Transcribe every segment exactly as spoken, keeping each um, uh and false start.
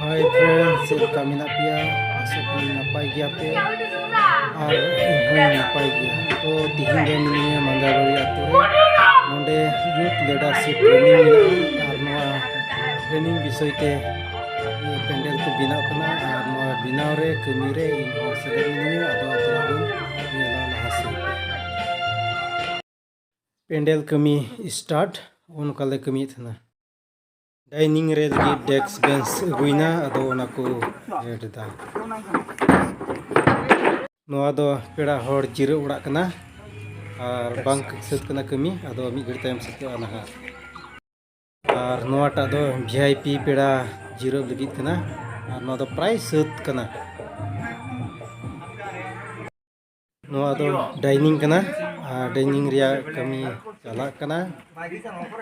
Hi friends, ᱪᱮᱫ ᱞᱮᱠᱟ ᱢᱮᱱᱟᱜ ᱯᱮᱭᱟ? ᱟᱥᱚᱜ ᱠᱟᱹᱱᱟᱹᱧ ᱱᱟᱯᱟᱭ ᱜᱮᱭᱟ ᱯᱮ ᱟᱨ ᱤᱧ ᱦᱚᱸᱧ ᱱᱟᱯᱟᱭ ᱜᱮᱭᱟ᱾ ᱛᱚ ᱛᱤᱦᱤᱧ ᱫᱚ ᱢᱤᱱᱟᱹᱧᱟ ᱢᱟᱱᱫᱟᱨᱵᱟᱲᱤ ᱟᱹᱛᱩ ᱨᱮ᱾ ᱱᱚᱰᱮ youth leadership training ᱢᱮᱱᱟᱜᱼᱟ ᱟᱨ ᱱᱚᱣᱟ training ᱵᱤᱥᱚᱭ ᱛᱮ ᱯᱮᱱᱰᱮᱞ ᱠᱚ ᱵᱮᱱᱟᱣ ᱠᱟᱱᱟ ᱟᱨ ᱱᱚᱣᱟ ᱵᱮᱱᱟᱣ ᱨᱮ, ᱠᱟᱹᱢᱤ ᱨᱮ ᱤᱧ ᱦᱚᱸ ᱥᱮᱞᱮᱫ ᱢᱤᱱᱟᱹᱧᱟ᱾ ᱟᱫᱚ ᱪᱟᱞᱟᱜ ᱵᱚᱱ ᱧᱮᱞᱟ ᱞᱟᱦᱟ ᱥᱮᱫ᱾ ᱯᱮᱱᱰᱮᱞ ᱠᱟᱹᱢᱤ start, ᱚᱱᱠᱟ ᱞᱮ ᱠᱟᱹᱢᱤᱭᱮᱫ ᱛᱟᱦᱮᱱᱟ᱾ Dining ᱨᱮ ᱞᱟᱹᱜᱤᱫ desk bench ᱟᱹᱜᱩᱭᱮᱱᱟ, ᱟᱫᱚ ᱚᱱᱟ ᱠᱚ ᱮᱰ ᱮᱫᱟ᱾ ᱱᱚᱣᱟ ᱫᱚ ᱯᱮᱲᱟ ᱦᱚᱲ ᱡᱤᱨᱟᱹᱜ ᱚᱲᱟᱜ ᱠᱟᱱᱟ ᱟᱨ ᱵᱟᱝ ᱥᱟᱹᱛ ᱠᱟᱱᱟ ᱠᱟᱹᱢᱤ, ᱟᱫᱚ ᱢᱤᱫ ᱜᱷᱟᱹᱲᱤᱡ ᱛᱟᱭᱚᱢ ᱥᱟᱹᱛᱟᱹᱜᱼᱟ ᱱᱟᱦᱟᱜ᱾ ᱟᱨ ᱱᱚᱣᱟᱴᱟᱜ ᱫᱚ ᱵᱷᱤ ᱟᱭ ᱯᱤ ᱯᱮᱲᱟ ᱡᱤᱨᱟᱹᱜ ᱞᱟᱹᱜᱤᱫ ᱠᱟᱱᱟ ᱟᱨ ᱱᱚᱣᱟ ᱫᱚ ᱯᱨᱟᱭ ᱥᱟᱹᱛ ᱠᱟᱱᱟ᱾ ᱱᱚᱣᱟ ᱫᱚ dining ᱠᱟᱱᱟ ᱟᱨ dining ᱨᱮᱭᱟᱜ ᱠᱟᱹᱢᱤ ᱪᱟᱞᱟᱜ ᱠᱟᱱᱟ᱾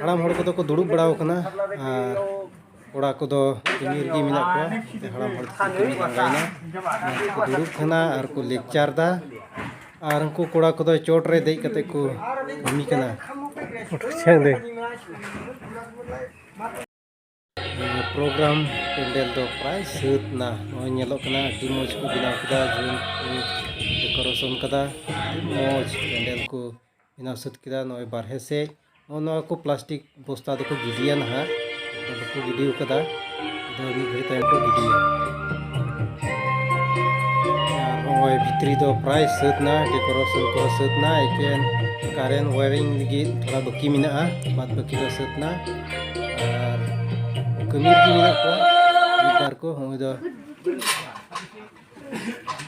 ᱦᱟᱲᱟᱢ ᱦᱚᱲ ᱠᱚᱫᱚ ᱠᱚ ᱫᱩᱲᱩᱵ ᱵᱟᱲᱟ ᱟᱠᱟᱱᱟ ᱟᱨ ᱠᱚᱲᱟ ᱠᱚᱫᱚ ᱠᱟᱹᱢᱤ ᱨᱮᱜᱮ ᱢᱮᱱᱟᱜ ᱠᱚᱣᱟ᱾ ᱦᱟᱲᱟᱢ ᱦᱚᱲ ᱫᱚᱠᱚ ᱠᱟᱹᱢᱤ ᱞᱟᱸᱜᱟᱭᱮᱱᱟ᱾ ᱩᱱᱠᱩ ᱠᱚ ᱫᱩᱲᱩᱵ ᱠᱟᱱᱟ ᱟᱨ ᱠᱚ lecture ᱫᱟ᱾ ᱟᱨ ᱩᱱᱠᱩ ᱠᱚᱲᱟ ᱠᱚᱫᱚ ᱪᱚᱴ ᱨᱮ ᱫᱮᱡ ᱠᱟᱛᱮ ᱠᱚ ᱠᱟᱹᱢᱤ ᱠᱟᱱᱟ᱾ ᱯᱨᱳᱜᱨᱟᱢ ᱯᱮᱱᱰᱮᱞ ᱫᱚ ᱯᱨᱟᱭ ᱥᱟᱹᱛ ᱱᱟ᱾ ᱱᱚᱜᱼᱚᱭ ᱧᱮᱞᱚᱜ ᱠᱟᱱᱟ, ᱟᱹᱰᱤ ᱢᱚᱡᱽ ᱠᱚ ᱵᱮᱱᱟᱣ ᱠᱮᱫᱟ, ᱡᱩᱱ ᱠᱚ decoration ᱠᱟᱫᱟ᱾ ᱟᱹᱰᱤ ᱢᱚᱡᱽ ᱯᱮᱱᱰᱮᱞ ᱠᱚ ᱵᱮᱱᱟᱣ ᱥᱟᱹᱛ ᱠᱮᱫᱟ᱾ ᱱᱚᱜᱼᱚᱭ ᱵᱟᱨᱦᱮ ᱥᱮᱫ ᱱᱚᱜᱼᱚ ᱱᱚᱣᱟ ᱠᱚ ᱯᱞᱟᱥᱴᱤᱠ ᱵᱚᱥᱛᱟ ᱫᱚᱠᱚ ᱜᱤᱰᱤᱭᱟ ᱱᱟᱦᱟᱜ, ᱟᱫᱚ ᱵᱟᱠᱚ ᱜᱤᱰᱤ ᱟᱠᱟᱫᱟ᱾ ᱟᱫᱚ ᱢᱤᱫ ᱜᱷᱟᱹᱲᱤ ᱛᱟᱭᱚᱢ ᱠᱚ ᱜᱤᱰᱤᱭᱟ᱾ ᱟᱨ ᱱᱚᱜᱼᱚᱭ ᱵᱷᱤᱛᱨᱤ ᱫᱚ ᱯᱨᱟᱭ ᱥᱟᱹᱛ ᱱᱟ, decoration ᱠᱚ ᱥᱟᱹᱛ ᱱᱟ, ᱮᱠᱮᱱ current wiring ᱞᱟᱹᱜᱤᱫ ᱛᱷᱚᱲᱟ ᱵᱟᱹᱠᱤ ᱢᱮᱱᱟᱜᱼᱟ, ᱵᱟᱫ ᱵᱟᱹᱠᱤ ᱫᱚ ᱥᱟᱹᱛ ᱱᱟ᱾ ᱟᱨ ᱠᱟᱹᱢᱤ ᱨᱮᱜᱮ ᱢᱮᱱᱟᱜ ᱠᱚᱣᱟ ᱢᱤᱫ ᱵᱟᱨ ᱠᱚ᱾ ᱦᱚᱸᱜᱼᱚᱭ ᱫᱚ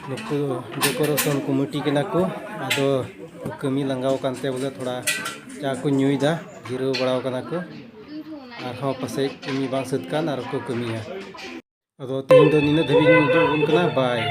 ᱱᱩᱠᱩ decoration committee ᱠᱟᱱᱟ ᱠᱚ, ᱟᱫᱚ ᱠᱟᱹᱢᱤ ᱞᱟᱸᱜᱟᱣ ᱟᱠᱟᱱ ᱛᱮ ᱵᱚᱞᱮ ᱛᱷᱚᱲᱟ ᱪᱟ ᱠᱚ ᱧᱩᱭᱮᱫᱟ, ᱡᱤᱨᱟᱹᱣ ᱵᱟᱲᱟᱣ ᱠᱟᱱᱟ ᱠᱚ᱾ ᱟᱨᱦᱚᱸ ᱯᱟᱥᱮᱡ ᱠᱟᱹᱢᱤ ᱵᱟᱝ ᱥᱟᱹᱛ ᱠᱟᱱ ᱟᱨ ᱠᱚ ᱠᱟᱹᱢᱤᱭᱟ᱾ ᱟᱫᱚ ᱛᱮᱦᱮᱧ ᱫᱚ ᱱᱤᱱᱟᱹᱜ ᱫᱷᱟᱹᱵᱤᱡ ᱤᱧ ᱩᱫᱩᱜ ᱟᱵᱚᱱ ᱠᱟᱱᱟ᱾ ᱵᱟᱭ᱾